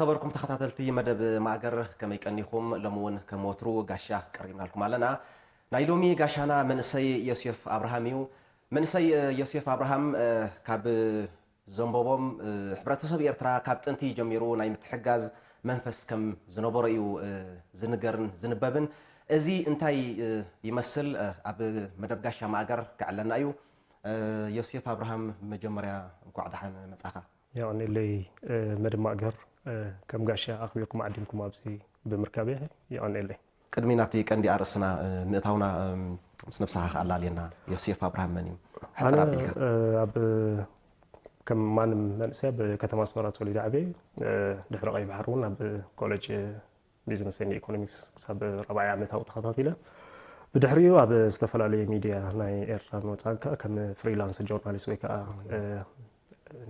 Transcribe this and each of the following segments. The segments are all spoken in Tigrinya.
ነበርኩም ተኸታተልቲ መደብ ማእገር፣ ከመይ ቀኒኹም? ሎሚ እውን ከም ወትሩ ጋሻ ቀሪብናልኩም ኣለና። ናይ ሎሚ ጋሻና መንእሰይ ዮሴፍ ኣብርሃም እዩ። መንእሰይ ዮሴፍ ኣብርሃም ካብ ዘንበቦም፣ ሕብረተሰብ ኤርትራ ካብ ጥንቲ ጀሚሩ ናይ ምትሕጋዝ መንፈስ ከም ዝነበሮ እዩ ዝንገርን ዝንበብን። እዚ እንታይ ይመስል? ኣብ መደብ ጋሻ ማእገር ከዕለና እዩ። ዮሴፍ ኣብርሃም፣ መጀመርያ እንኳዕ ደሓን መጻኻ። የቐንየለይ። መደብ ማእገር ከም ጋሻ ኣኽቢርኩም ዓዲምኩም ኣብዚ ብምርካበይ የቐንየለይ። ቅድሚ ናብቲ ቀንዲ ኣርእስትና ምእታውና፣ ምስ ነብስኻ ከኣላልየና፣ ዮሴፍ ኣብርሃም መን እዩ? ሕጽር ኣቢልካ። ኣብ ከም ማንም መንእሰይ ኣብ ከተማ ኣስመራ ተወሊደ ዓብየ። ድሕሪ ቀይ ባሕሪ እውን ኣብ ኮሌጅ ቢዝነስ ኤንድ ኢኮኖሚክስ ክሳብ ራብዓይ ዓመታዊ ተኸታቲለ። ብድሕሪኡ ኣብ ዝተፈላለዩ ሚድያ ናይ ኤርትራ ንወፃእን ከዓ ከም ፍሪላንስ ጆርናሊስት ወይ ከዓ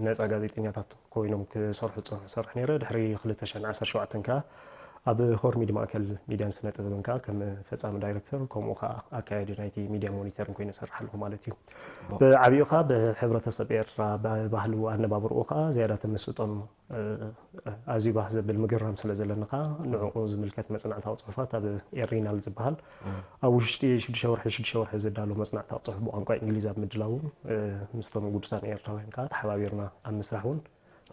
ነፃ ጋዜጠኛታት ኮይኖም ክሰርሑ ዝፀንሑ ሰርሕ ነይረ። ድሕሪ ክልተ ሽሕን ዓሰርተ ሸውዓተን ከዓ ኣብ ሆርሚድ ማእከል ሚድያን ስነ ጥበብን ከዓ ከም ፈፃሚ ዳይሬክተር ከምኡ ከዓ ኣካያዲ ናይቲ ሚድያ ሞኒተርን ኮይነ ሰርሕ ኣለኹ ማለት እዩ። ብዓብኡ ከዓ ብሕብረተሰብ ኤርትራ ባህሉ ኣነባብርኡ ከዓ ዝያዳ ተመስጦን ኣዝዩ ባህ ዘብል ምግርራም ስለ ዘለኒ ከዓ ንዕኡ ዝምልከት መፅናዕታዊ ፅሑፋት ኣብ ኤሪናል ዝበሃል ኣብ ውሽጢ ሽዱሽተ ወርሒ ሽዱሽተ ወርሒ ዝዳሎ መፅናዕታዊ ፅሑፍ ብቋንቋ እንግሊዝ ኣብ ምድላው እውን ምስቶም ግዱሳን ኤርትራውያን ከዓ ተሓባቢርና ኣብ ምስራሕ እውን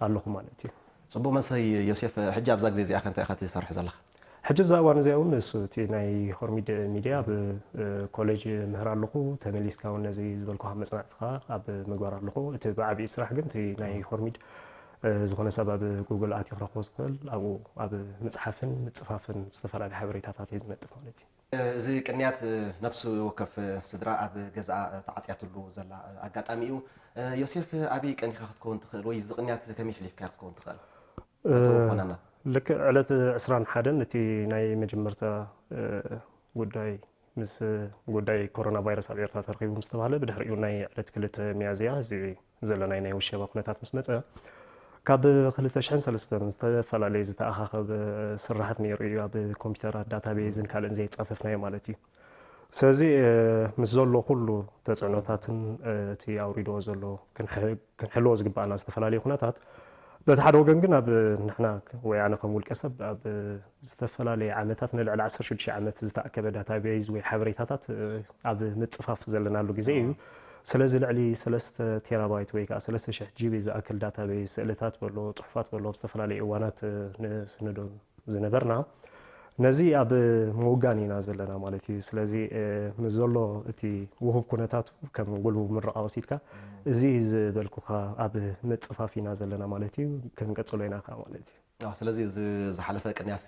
ኣለኹ ማለት እዩ። ፅቡቅ መንሰይ ዮሴፍ፣ ሕጂ ኣብዛ ግዜ እዚኣ ከ እንታይ ኢኻ ትሰርሕ ዘለኻ? ሕጂ ኣብዛ እዋን እዚኣ እውን እሱ እቲ ናይ ሆርሚድ ሚድያ ኣብ ኮሌጅ ምህር ኣለኹ። ተመሊስካ እውን ነዚ ዝበልኩኻ መፅናዕትኻ ኣብ ምግባር ኣለኹ። እቲ ብዓብዪ ስራሕ ግን እቲ ናይ ሆርሚድ ዝኾነ ሰብ ኣብ ጉግል ኣትዩ ክረኽቦ ዝኽእል ኣብኡ ኣብ ምፅሓፍን ምፅፋፍን ዝተፈላለዩ ሓበሬታታት እየ ዝነጥፍ ማለት እዩ። እዚ ቅንያት ነፍሲ ወከፍ ስድራ ኣብ ገዛኣ ተዓፅያትሉ ዘላ ኣጋጣሚ እዩ። ዮሴፍ፣ ኣበይ ቀኒኻ ክትከውን ትኽእል ወይ እዚ ቅንያት ከመይ ኣሕሊፍካዮ ክትከውን ትኽእል? መእተዊ ክኾነና። ልክዕ ዕለት ዕስራን ሓደን እቲ ናይ መጀመርታ ጉዳይ ምስ ጉዳይ ኮሮና ቫይረስ ኣብ ኤርትራ ተረኺቡ ምስ ተባህለ ብድሕሪኡ ናይ ዕለት ክልተ ሚያዝያ እዚ ዘለናይ ናይ ውሸባ ኩነታት ምስ መጸ ካብ ክልተ ሽሕን ሰለስተን ዝተፈላለየ ዝተኣኻኸበ ስራሓት ነይሩ እዩ ኣብ ኮምፒውተራት ዳታቤዝን ካልእን ዘይጻፈፍናዮ ማለት እዩ። ስለዚ ምስ ዘሎ ኩሉ ተፅዕኖታትን እቲ ኣውሪድዎ ዘሎ ክንሕልዎ ዝግባኣና ዝተፈላለዩ ኩነታት በቲ ሓደ ወገን ግን ኣብ ንሕና ወይ ኣነ ከም ውልቀ ሰብ ኣብ ዝተፈላለየ ዓመታት ንልዕሊ ዓሰርተ ሽዱሽተ ዓመት ዝተኣከበ ዳታቤዝ ወይ ሓበሬታታት ኣብ ምፅፋፍ ዘለናሉ ግዜ እዩ። ስለዚ ልዕሊ ሰለስተ ቴራባይት ወይ ከዓ ሰለስተ ሽሕ ጂቢ ዝኣክል ዳታቤዝ ስእልታት በሎ ፅሑፋት በሎ ኣብ ዝተፈላለዩ እዋናት ንስንዶ ዝነበርና ነዚ ኣብ ምውጋን ኢና ዘለና ማለት እዩ። ስለዚ ምስ ዘሎ እቲ ውሁብ ኩነታቱ ከም ጉልቡ ምረቓ ወሲድካ እዚ ዝበልኩኻ ኣብ ምፅፋፍ ኢና ዘለና ማለት እዩ። ክንቀፅሎ ኢና ከዓ ማለት እዩ። ስለዚ እዚ ዝሓለፈ ቅንያሲ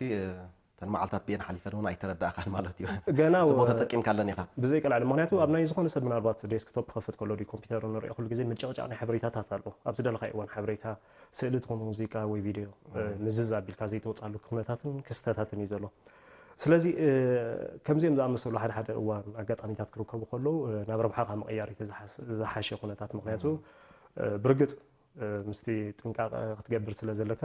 እተን መዓልታት ብኤን ሓሊፈን እውን ኣይተረዳእኻን ማለት እዩ። ገና ጽቡቕ ተጠቂምካለን ኢኻ። ብዘይቀላዕሊ ምክንያቱ ኣብ ናይ ዝኾነ ሰብ ምናልባት ዴስክቶፕ ክኸፍት ከሎ ድዩ ኮምፒውተር ንሪኦ ኩሉ ግዜ ምጭቕጫቕ ናይ ሓበሬታታት ኣሎ። ኣብ ዝደለኻዮ እዋን ሓበሬታ ስእሊ ትኹን ሙዚቃ ወይ ቪድዮ ምዝዝ ኣቢልካ ዘይተወፅኣሉ ኩነታትን ክስተታትን እዩ ዘሎ። ስለዚ ከምዚኦም ዝኣመሰሉ ሓደ ሓደ እዋን ኣጋጣሚታት ክርከቡ ከለዉ ናብ ረብሓኻ ምቕያር እቲ ዝሓሸ ኩነታት ምክንያቱ ብርግፅ ምስቲ ጥንቃቐ ክትገብር ስለ ዘለካ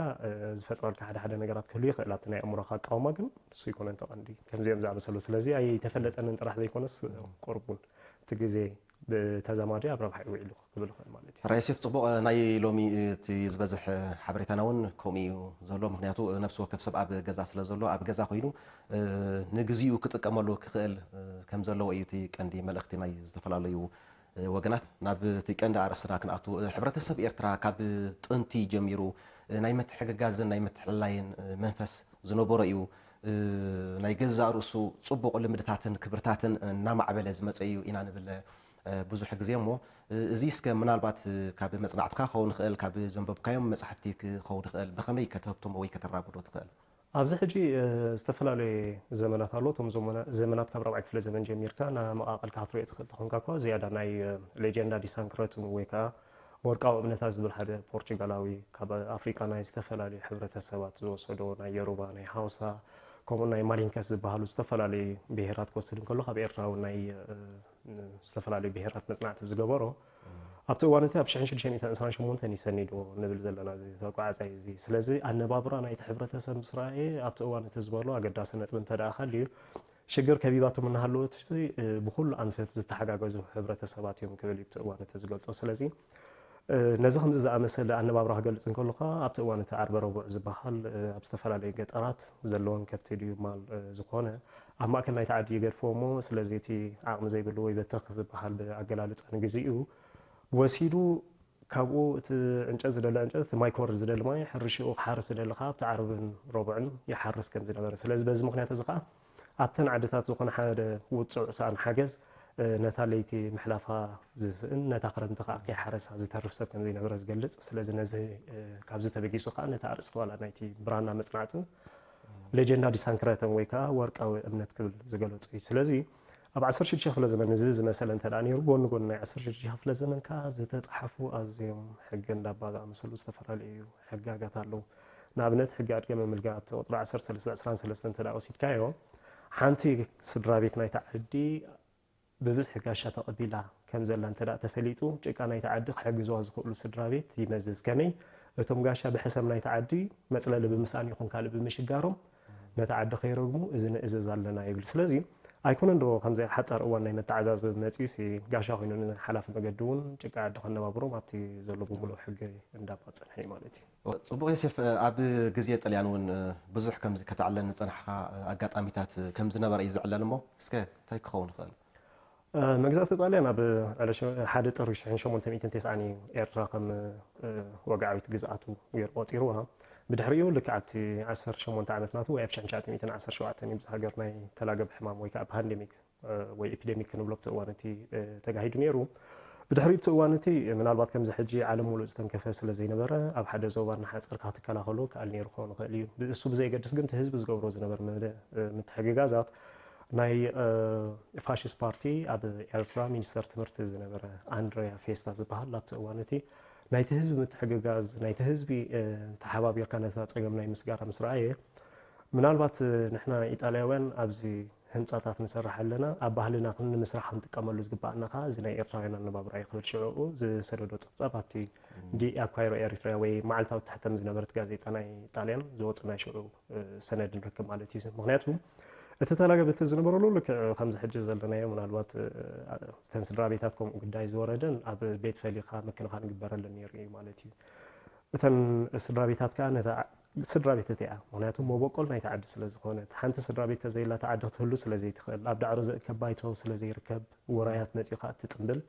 ዝፈጥረልካ ሓደ ሓደ ነገራት ክህሉ ይኽእል ኣብቲ ናይ ኣእምሮኻ ኣቃውማ ግን እሱ ይኮነ እንተ ቀንዲ ከምዚኦም ዝኣመሰሉ ስለዚ ኣይተፈለጠንን ጥራሕ ዘይኮነስ ቁርቡን እቲ ግዜ ብተዛማዲ ኣብ ረብሓ ይውዕሉ ክብል ይኽእል ማለት እዩ። ራይ ዮሴፍ ጽቡቕ ናይ ሎሚ እቲ ዝበዝሕ ሓበሬታና እውን ከምኡ እዩ ዘሎ ምክንያቱ ነብሲ ወከፍ ሰብ ኣብ ገዛ ስለ ዘሎ ኣብ ገዛ ኮይኑ ንግዚኡ ክጥቀመሉ ክኽእል ከም ዘለዎ እዩ እቲ ቀንዲ መልእኽቲ ናይ ዝተፈላለዩ ወገናት ናብ እቲ ቀንዲ ኣርእስትና ክንኣቱ፣ ሕብረተሰብ ኤርትራ ካብ ጥንቲ ጀሚሩ ናይ ምትሕግጋዝን ናይ ምትሕልላይን መንፈስ ዝነበሮ እዩ። ናይ ገዛእ ርእሱ ጽቡቕ ልምድታትን ክብርታትን እናማዕበለ ዝመጸ እዩ ኢና ንብል ብዙሕ ግዜ። እሞ እዚ እስከ ምናልባት ካብ መጽናዕትካ ክኸውን ይኽእል፣ ካብ ዘንበብካዮም መጻሕፍቲ ክኸውን ይኽእል፣ ብኸመይ ከተህብትሞ ወይ ከተራጉዶ ትኽእል? ኣብዚ ሕጂ ዝተፈላለየ ዘመናት ኣሎ። እቶም ዘመናት ካብ ራብዓይ ክፍለ ዘመን ጀሚርካ እናመቓቐልካ ክትሪኦ ትኽእል ተኾንካ እኳ ዝያዳ ናይ ሌጀንዳ ዲሳንክረቱም ወይ ከዓ ወርቃዊ እምነታት ዝብል ሓደ ፖርቹጋላዊ ካብ ኣፍሪቃ ናይ ዝተፈላለዩ ሕብረተሰባት ዝወሰዶ ናይ የሩባ፣ ናይ ሃውሳ ከምኡ ናይ ማሊንከስ ዝበሃሉ ዝተፈላለዩ ብሄራት ክወስድ እንከሎ ካብ ኤርትራ እውን ናይ ዝተፈላለዩ ብሄራት መፅናዕቲ ዝገበሮ ኣብቲ እዋን እቲ ኣብ ሽሕን ሽዱሽተ ሚእትን ዕስራን ሸሞንተን እዩ ሰኒድዎ ንብል ዘለና እዚ ተጓዓዛይ እዚ። ስለዚ ኣነባብራ ናይቲ ሕብረተሰብ ምስ ረኣየ ኣብቲ እዋን እቲ ዝበሎ ኣገዳሲ ነጥቢ እንተ ደኣ ሃልዩ ሽግር ከቢባቶም እናሃለወት ብኩሉ ኣንፈት ዝተሓጋገዙ ሕብረተሰባት እዮም ክብል እዩ እቲ እዋን እቲ ዝገልጾ። ስለዚ ነዚ ከምዚ ዝኣመሰለ ኣነባብራ ክገልጽ እንከሎ ከኣ ኣብቲ እዋን እቲ ዓርበ ረቡዕ ዝበሃል ኣብ ዝተፈላለዩ ገጠራት ዘለወን ከብቲ ድዩ ማል ዝኾነ ኣብ ማእከል ናይቲ ዓዲ ይገድፍዎ እሞ ስለዚ እቲ ዓቕሚ ዘይብሉ ወይ በተኽ ዝበሃል ብኣገላልጻ ንግዚኡ ወሲዱ ካብኡ እቲ ዕንጨት ዝደለ ዕንጨት እቲ ማይ ክወርድ ዝደሊ ማይ ሕርሽኡ ክሓርስ ዝደሊ ከኣ ኣብቲ ዓርብን ረቡዕን ይሓርስ ከም ዝነበረ ስለዚ በዚ ምኽንያት እዚ ከኣ ኣብተን ዓድታት ዝኾነ ሓደ ውጹዕ ሰኣን ሓገዝ ነታ ለይቲ ምሕላፋ ዝስእን ነታ ክረምቲ ከኣ ከይሓረሳ ዝተርፍ ሰብ ከም ዘይነበረ ዝገልጽ ስለዚ ነዚ ካብዚ ተበጊሱ ከኣ ነቲ ኣርእስቲ ዋላ ናይቲ ብራና መጽናዕቱ ሌጀንዳ ዲሳንክረተን ወይ ከኣ ወርቃዊ እምነት ክብል ዝገለጹ እዩ ስለዚ ኣብ ዓሰርተ ሽዱሽተ ክፍለ ዘመን እዚ ዝመሰለ እንተ ደኣ ነይሩ ጎኒ ጎኒ ናይ ዓሰርተ ሽዱሽተ ክፍለ ዘመን ከኣ ዝተጻሓፉ ኣዝዮም ሕገ እንዳባ ዝኣመሰሉ ዝተፈላለዩ ሕጋጋት ኣለዉ ንኣብነት ሕጊ ኣድገ መምልጋ ኣብቲ ቁፅሪ ዓሰርተ ሰለስተ ዕስራን ሰለስተን እንተ ደኣ ወሲድካዮ ሓንቲ ስድራ ቤት ናይታ ዓዲ ብብዝሒ ጋሻ ተቐቢላ ከም ዘላ እንተ ደኣ ተፈሊጡ ጭቃ ናይታ ዓዲ ክሕግዝዋ ዝኽእሉ ስድራ ቤት ይመዝዝ ከመይ እቶም ጋሻ ብሕሰም ናይታ ዓዲ መፅለሊ ብምስኣን ይኹን ካልእ ብምሽጋሮም ነቲ ዓዲ ከይረግሙ እዚ ንእዘዝ ኣለና ይብል ስለዚ ኣይኮነን ዶ ከምዚ ኣብ ሓፃር እዋን ናይ መተዓዛዘቢ መፂኡ ሲ ጋሻ ኮይኑ ንሓላፊ መገዲ እውን ጭቃ ዓዲ ከነባብሮም ኣብቲ ዘሎ ብምሉእ ሕጊ እንዳባ ፀንሐ እዩ ማለት እዩ ፅቡቕ ዮሴፍ ኣብ ግዜ ጥልያን እውን ብዙሕ ከምዚ ከተዕለን ዝፀናሕኻ ኣጋጣሚታት ከም ዝነበረ እዩ ዝዕለል እሞ እስከ እንታይ ክኸውን ይኽእል መግዛእቲ ጣልያን ኣብ ዕለ ሓደ ጥሪ ሽሕን ሸሞንተ ሚእትን ተስዓን እዩ ኤርትራ ከም ወግዓዊት ግዝኣቱ ገይሩ ቆፂርዋ። ብድሕሪኡ ልክዕ ኣብቲ ዓሰርተ ሸሞንተ ዓመት ናቱ ወይ ኣብ ሽሕን ትሽዓተ ሚእትን ዓሰርተ ሸውዓተን እዩ ብዚ ሃገር ናይ ተላገብ ሕማም ወይ ከዓ ፓንደሚክ ወይ ኢፒደሚክ ክንብሎ ኣብቲ እዋን እቲ ተጋሂዱ ነይሩ። ብድሕሪኡ ኣብቲ እዋን እቲ ምናልባት ከምዚ ሕጂ ዓለም ሙሉእ ዝተንከፈ ስለ ዘይነበረ ኣብ ሓደ ዞባ እናሓፀርካ ክትከላኸሎ ክኣል ነይሩ ክኸውን ይኽእል እዩ። እሱ ብዘየገድስ ግን እቲ ህዝቢ ዝገብሮ ዝነበረ ምትሕግጋዛት ናይ ፋሽስት ፓርቲ ኣብ ኤርትራ ሚኒስተር ትምህርቲ ዝነበረ ኣንድሪያ ፌስታ ዝበሃል ኣብቲ እዋን እቲ ናይቲ ህዝቢ ምትሕግጋዝ ናይቲ ህዝቢ ተሓባቢርካ ነታ ፀገም ናይ ምስጋራ ምስ ረኣየ ምናልባት ንሕና ኢጣልያውያን ኣብዚ ህንፃታት ንሰርሕ ኣለና ኣብ ባህልና ንምስራሕ ክንጥቀመሉ ዝግባኣና ከዓ እዚ ናይ ኤርትራውያን ኣነባብራ እዩ ክብል ሽዑኡ ዝሰደዶ ፀብፃብ ኣብቲ ዲ ኣኳይሮ ኤሪትሪያ ወይ መዓልታዊ ትሕተም ዝነበረት ጋዜጣ ናይ ጣልያን ዝወፅ ናይ ሽዑ ሰነድ ንረክብ ማለት እዩ ምክንያቱ እቲ ተላገበቲ ዝነበረሉ ልክዕ ከምዚ ሕጂ ዘለናዮ ምናልባት እተን ስድራ ቤታት ከምኡ ጉዳይ ዝወረደን ኣብ ቤት ፈሊኻ ምክንኻን ግበረለን ነይሩ እዩ ማለት እዩ እተን ስድራ ቤታት ከዓ ነታ ስድራ ቤት እቲኣ ምክንያቱ መበቆል ናይቲ ዓዲ ስለ ዝኾነት ሓንቲ ስድራ ቤት ተዘይላ እታ ዓዲ ክትህሉ ስለ ዘይትኽእል ኣብ ዳዕሮ ዘእከብ ባይቶ ስለ ዘይርከብ ውራያት መፂኡ ከዓ እትፅምብል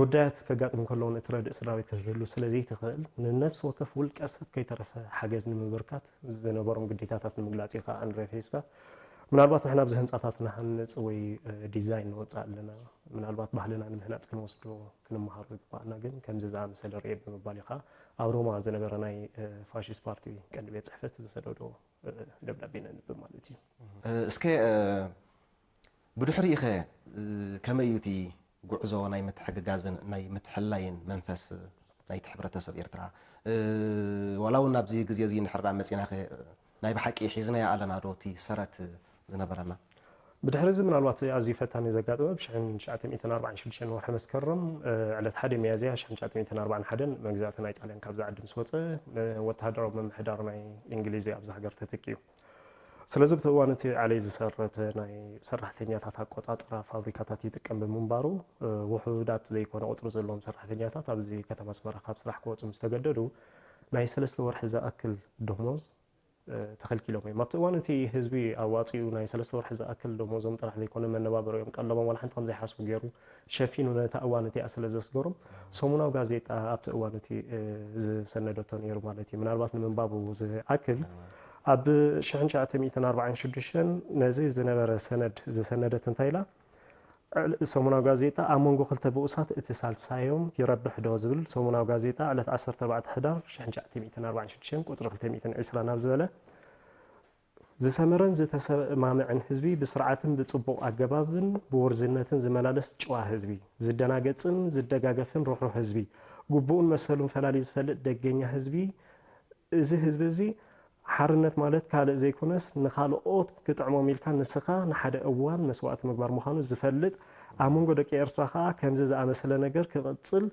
ጉዳያት ከጋጥም ከለውን እትረድእ ስድራ ቤት ክትህሉ ስለ ዘይትኽእል ንነፍሲ ወከፍ ውልቀ ሰብ ከይተረፈ ሓገዝ ንምብርካት ዝነበሮም ግዴታታት ንምግላፅ እዩ ከዓ ኣንድሬ ፌስታ ምናልባት ንሕና ኣብዚ ህንፃታት ንሃንፅ ወይ ዲዛይን ንወፅእ ኣለና ምናልባት ባህልና ንምህናፅ ክንወስዶ ክንመሃሮ ዝግባኣና ግን ከምዚ ዝኣመሰለ ርኤ ብምባል እዩ ከዓ ኣብ ሮማ ዝነበረ ናይ ፋሽስት ፓርቲ ቀንዲ ቤት ፅሕፈት ዝሰደዶ ደብዳቤ ነንብብ ማለት እዩ። እስከ ብድሕሪኡ ኸ ከመይ እዩ እቲ ጉዕዞ ናይ ምትሕግጋዝን ናይ ምትሕልላይን መንፈስ ናይቲ ሕብረተሰብ ኤርትራ? ዋላ እውን ኣብዚ ግዜ እዚ እንድሕር ደኣ መፂና ኸ ናይ ብሓቂ ሒዝናዮ ኣለና ዶ እቲ ሰረት ዝነበረና? ብድሕሪ እዚ ምናልባት ኣዝዩ ፈታኒ ዘጋጠመ ብ ሽሕን ትሽዓተ ሚእትን ኣርባዓን ሽዱሽተን ወርሒ መስከረም ዕለት ሓደ ሚያዝያ ሽሕን ትሽዓተ ሚእትን ኣርባዓን ሓደን መግዛእቲ ናይ ጣልያን ካብዛ ዓዲ ምስ ወፀ ወተሃደራዊ ምምሕዳር ናይ እንግሊዝ ኣብዛ ሃገር ተተኪኡ። ስለዚ ኣብቲ እዋን እቲ ዓለይ ዝሰረት ናይ ሰራሕተኛታት ኣቆፃፅራ ፋብሪካታት ይጥቀም ብምንባሩ ውሑዳት ዘይኮነ ቁፅሪ ዘለዎም ሰራሕተኛታት ኣብዚ ከተማ ኣስመራ ካብ ስራሕ ክወፁ ምስ ተገደዱ ናይ ሰለስተ ወርሒ ዝኣክል ደሞዝ ተኸልኪሎም እዮም። ኣብቲ እዋን እቲ ህዝቢ ኣዋፂኡ ናይ ሰለስተ ወርሒ ዝኣክል ደሞዞም ጥራሕ ዘይኮነ መነባበሪኦም ቀለቦም ዋላ ሓንቲ ከምዘይሓስቡ ገይሩ ሸፊኑ ነታ እዋን እቲኣ ስለ ዘስገሮም ሰሙናዊ ጋዜጣ ኣብቲ እዋን እቲ ዝሰነደቶ ነይሩ ማለት እዩ። ምናልባት ንምንባቡ ዝኣክል ኣብ ሽሕን ትሽዓተ ሚእትን ኣርባዓን ሽዱሽተን ነዚ ዝነበረ ሰነድ ዝሰነደት እንታይ ኢላ ሰሙናዊ ጋዜጣ ኣብ መንጎ ክልተ ብኡሳት እቲ ሳልሳዮም ይረብሕ ዶ ዝብል ሰሙናዊ ጋዜጣ ዕለት ዓሰርተ ኣርባዕተ ሕዳር ሽሕን ትሽዓተ ሚእትን ኣርባዓን ሽዱሽተን ቁፅሪ ክልተ ሚእትን ዕስራ ናብ ዝበለ ዝሰመረን ዝተሰማምዐን ህዝቢ ብስርዓትን ብፅቡቕ ኣገባብን ብውርዝነትን ዝመላለስ ጭዋ ህዝቢ፣ ዝደናገፅን ዝደጋገፍን ርሕሩሕ ህዝቢ፣ ግቡኡን መሰሉን ፈላልዩ ዝፈልጥ ደገኛ ህዝቢ፣ እዚ ህዝቢ እዚ ሓርነት ማለት ካልእ ዘይኮነስ ንኻልኦት ክጥዕሞም ኢልካ ንስኻ ንሓደ እዋን መስዋእቲ ምግባር ምዃኑ ዝፈልጥ ኣብ መንጎ ደቂ ኤርትራ ከኣ ከምዚ ዝኣመሰለ ነገር ክቕጽል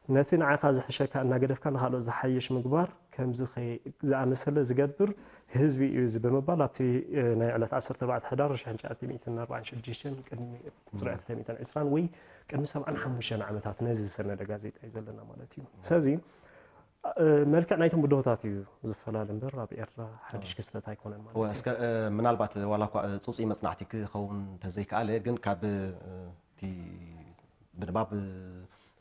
ነቲ ንዓኻ ዝሕሸካ እናገደፍካ ንኻልኦት ዝሓይሽ ምግባር ከምዚ ከይ-፣ ዝኣመሰለ ዝገብር ህዝቢ እዩ እዚ ብምባል ኣብቲ፣ እ፣ ናይ ዕለት ዓሰርተ ኣርባዕተ ሕዳር ሽሕን ትሽዓተ ሚእትን ኣርባዓን ሽዱሽተን ቅድሚ ቁጽሪ ክልተ ሚእትን ዕስራን ወይ ቅድሚ ሰብዓን ሓሙሽተን ዓመታት ነዚ ዝሰነደ ጋዜጣ እዩ ዘለና ማለት እዩ። ስለዚ፣ እ፣ መልክዕ ናይቶም ብድሆታት እዩ ዝፈላለ እምበር ኣብ ኤርትራ ሓድሽ ክስተት ኣይኮነን ማለት እዩ። እስከ፣ እ፣ ምናልባት ዋላ እኳ፣ እ፣ ጽውጽይ መጽናዕቲ ክኸውን እንተዘይከኣለ ግን ካብ፣ እ፣ እቲ ብንባብ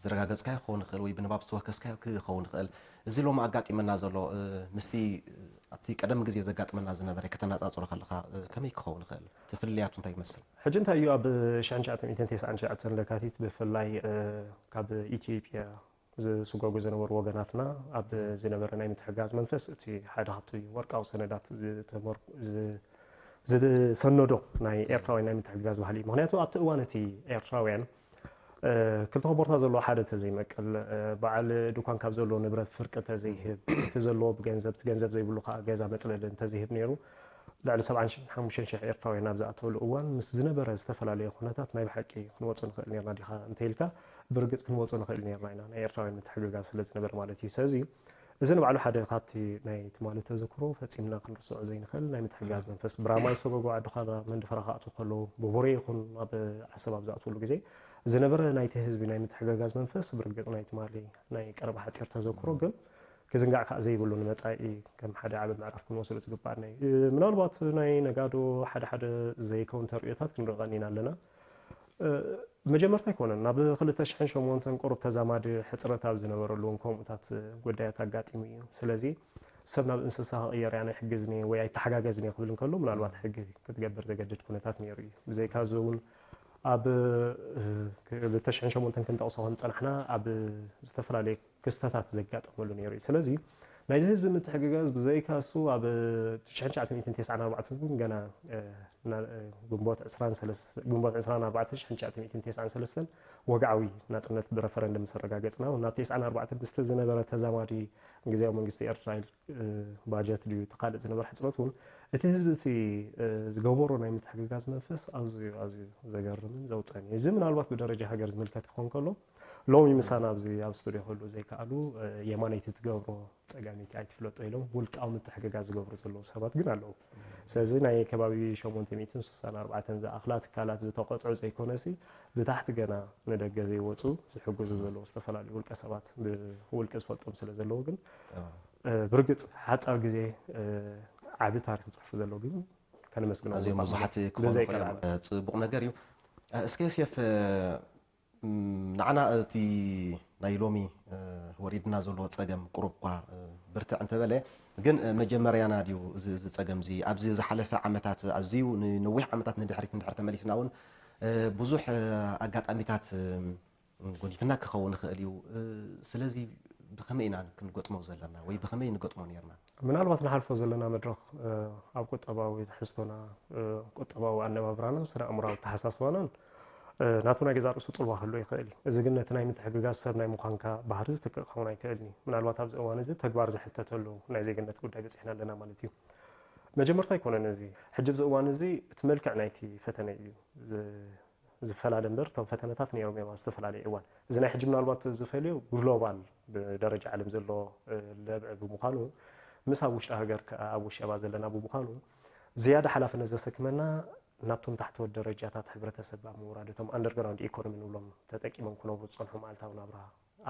ዝረጋገጽካዮ ክኸውን ይኽእል ወይ ብንባብ ዝተወከስካዮ ክኸውን ይኽእል። እዚ ሎሚ ኣጋጢመና ዘሎ፣ እ፣ ምስቲ፣ እ፣ ኣብቲ ቀደም ግዜ ዘጋጥመና ዝነበረ ከተነጻጽሮ ከለኻ፣ እ፣ ከመይ ክኸውን ይኽእል? እቲ ፍልልያቱ እንታይ ይመስል? ሕጂ እንታይ እዩ ኣብ ሽሕን ትሽዓተ ሚእትን ተስዓን ትሽዓተን ለካቲት ብፍላይ፣ እ፣ ካብ ኢትዮጵያ ዝስጎጉ ዝነበሩ ወገናትና ኣብ ዝነበረ ናይ ምትሕጋዝ መንፈስ እቲ ሓደ ካብቲ ወርቃዊ ሰነዳት ዝተመር-፣ ዝ-፣ ዝሰነዶ ናይ ኤርትራውያን ናይ ምትሕግጋዝ ባህሊ እዩ። ምኽንያቱ ኣብቲ እዋን እቲ ኤርትራውያን፣ እ፣ ክልተ ኮቦርታ ዘለዎ ሓደ ተዘይመቅል፣ እ፣ በዓል ድኳን ካብ ዘለዎ ንብረት ፍርቂ ተዘይህብ፣ እቲ ዘለዎ ብገንዘብ፣ እቲ ገንዘብ ዘይብሉ ከዓ ገዛ መጽለሊ እንተዘይህብ ነይሩ፣ ልዕሊ ሰብዓን ሓሙሽተን ሽሕ ኤርትራውያን ኣብ ዝኣተወሉ እዋን ምስ ዝነበረ ዝተፈላለየ ኩነታት ናይ ብሓቂ ክንወጽእ ንኽእል ነርና ዲኻ እንተኢልካ፣ ብርግጽ ክንወጽእ ንኽእል ነርና ኢና፣ ናይ ኤርትራውያን ምትሕግጋዝ ስለ ዝነበረ ማለት እዩ። ስለዚ እዚ ንባዕሉ ሓደ ካብቲ ናይ ትማሊ ተዘክሮ ፈጺምና ክንርስዖ ዘይንኽእል ናይ ምትሕግጋዝ መንፈስ፣ ብራማይ ሰጎጎ ዓዲ ኻራ መንደፈራ ክኣትዉ ከለዉ፣ ብቡሬ ይኹን ኣብ ዓሰብ ኣብ ዝኣትውሉ ግዜ ዝነበረ ናይቲ ህዝቢ ናይ ምትሕግጋዝ መንፈስ ብርግጽ ናይ ትማሊ ናይ ቀረባ ሓጺር ተዘክሮ ግን ክዝንጋዕ ከኣ ዘይብሉ ንመጻኢ ከም ሓደ ዓቢ ምዕራፍ ክንወስዶ ዝግባኣና እዩ። እ፣ ምናልባት ናይ ነጋዶ ሓደ ሓደ ዘይከውን ተርእዮታት ክንርኢ ቀኒና ኣለና። እ፣ መጀመርታ ኣይኮነን። ናብ ክልተ ሽሕን ሸሞንተን ቁሩብ ተዛማዲ ሕጽረት ኣብ ዝነበረሉ እውን ከምኡታት ጉዳያት ኣጋጢሙ እዩ። ስለዚ ሰብ ናብ እንስሳ ክቕየር እያ፣ ናይ ሕግዝኒ ወይ ኣይተሓጋገዝኒ ክብል እንከሎ ምናልባት ሕጊ ክትገብር ዘገድድ ኩነታት ነይሩ እዩ። ብዘይካ እዚ እውን ኣብ፣ እ፣ ክልተ ሽሕን ሸሞንተን ክንጠቕሶ ከም ዝጸናሕና ኣብ ዝተፈላለየ ክስተታት ዘጋጠመሉ ነይሩ እዩ። ስለዚ ናይዚ ህዝቢ ምትሕግጋዝ ብዘይካ እሱ ኣብ ትሽዓን ትሽዓተ ሚእትን ተስዓን ኣርባዕተን እውን ገና፣ እ፣ ና-፣ እ፣ ግንቦት ዕስራን ሰለስተ፣ ግንቦት ዕስራን ኣርባዕተን ሽሕን ትሽዓተ ሚእትን ተስዓን ሰለስተን ወግዓዊ ናጽነት ብረፈረንደም ምስ ኣረጋገጽና፣ ናብ ተስዓን ኣርባዕተን ምስቲ ዝነበረ ተዛማዲ ግዝያዊ መንግስቲ ኤርትራ ኢል-፣ እ፣ ባጀት ድዩ እቲ ካልእ ዝነበረ ሕጽረት እውን እቲ ህዝቢ እቲ፣ እ፣ ዝገበሮ ናይ ምትሕግጋዝ መንፈስ ኣዝዩ፣ ኣዝዩ ዘገርምን ዘውጸን እዩ። እዚ ምናልባት ብደረጃ ሃገር ዝምልከት ክኸውን ከሎ፣ ሎሚ ምሳና ኣብዚ ኣብ ስቱድዮ ክህልዉ ዘይከኣሉ፣ እ፣ የማነይቲ ትገብሮ ጸጋመይቲ ኣይትፍለጦ ኢሎም ውልቃዊ ምትሕግጋዝ ዝገብሩ ዘለዉ ሰባት ግን ኣለዉ። ስለዚ ናይ ከባቢ ሸሞንተ ሚእትን ስሳን ኣርባዕተን ዝኣኽላ ትካላት ዝተቖጽዑ ዘይኮነሲ፣ ብታሕቲ ገና ንደገ ዘይወጹ ዝሕግዙ ዘለዉ ዝተፈላለዩ ውልቀ ሰባት ብውልቂ ዝፈልጦም ስለ ዘለዉ ግን፣ እ፣ ብርግጽ ሓጻር ግዜ፣ እ፣ ዓቢ ታሪኽ ዝጽሕፉ ዘለዉ ግን ከነመስግኖም ኣዝዮም ይግባእ ብዙሓት ማለት እዩ። ክኾኑ ብዘይ ይኽእሉ እዮም። ቀረባ። እ፣ ጽቡቕ ነገር እዩ። እ፣ እስከ ዮሴፍ፣ እ፣ ም፣ ንዓና እቲ ናይ ሎሚ፣ እ፣ ወሪድና ዘሎ ጸገም ቁሩብ እኳ፣ እ፣ ብርትዕ እንተበለ፣ ግን፣ እ፣ መጀመርያና ድዩ እዚ፣ እዚ ጸገም እዚ? ኣብዚ ዝሓለፈ ዓመታት ኣዝዩ ንነዊሕ ዓመታት ንድሕሪት እንድሕር ተመሊስና እውን፣ እ፣ ብዙሕ፣ እ፣ ኣጋጣሚታት፣ እ፣ ጎኒፍና ክኸውን ይኽእል እዩ። እ፣ ስለዚ ብኸመይ ኢና ክንገጥሞ ዘለና ወይ ብኸመይ ንገጥሞ ነይርና? ምናልባት ንሓልፎ ዘለና መድረኽ፣ እ፣ ኣብ ቁጠባዊ ትሕዝቶና፣ እ፣ ቁጠባዊ ኣነባብራናን ስነ ኣእምሮኣዊ ኣተሓሳስባናን፣ እ፣ ናቱ ናይ ገዛእ ርእሱ ጽልዋ ክህልዎ ይኽእል እዩ። እዚ ግን ነቲ ናይ ምትሕግጋዝ ሰብ ናይ ምዃንካ ባህሪ ዝትክእ ክኸውን ኣይክእልን እዩ። ምናልባት ኣብዚ እዋን እዚ ተግባር ዝሕተተሉ ናይ ዜግነት ጉዳይ በጺሕና ኣለና ማለት እዩ። መጀመርታ ኣይኮነን እዚ። ሕጂ ኣብዚ እዋን እዚ እቲ መልክዕ ናይቲ ፈተነ እዩ ዝ-፣ ዝፈላለ እምበር እቶም ፈተነታት ነይሮም እዮም ኣብ ዝተፈላለየ እዋን። እዚ ናይ ሕጂ ምናልባት ዝፈልዮ ግሎባል ብደረጃ ዓለም ዘሎ፣ እ፣ ለብዒ ብምዃኑ ምስ ኣብ ውሽጢ ሃገር ከኣ ኣብ ውሸባ ዘለና ብምዃኑ ዝያዳ ሓላፍነት ዘሰክመና ናብቶም ታሕተዎት ደረጃታት ሕብረተሰብ ኣብ ምውራድ እቶም ኣንደርግራውንድ ኢኮኖሚ ንብሎም ተጠቂሞም ክነብሩ ዝጸንሑ መዓልታዊ ናብራ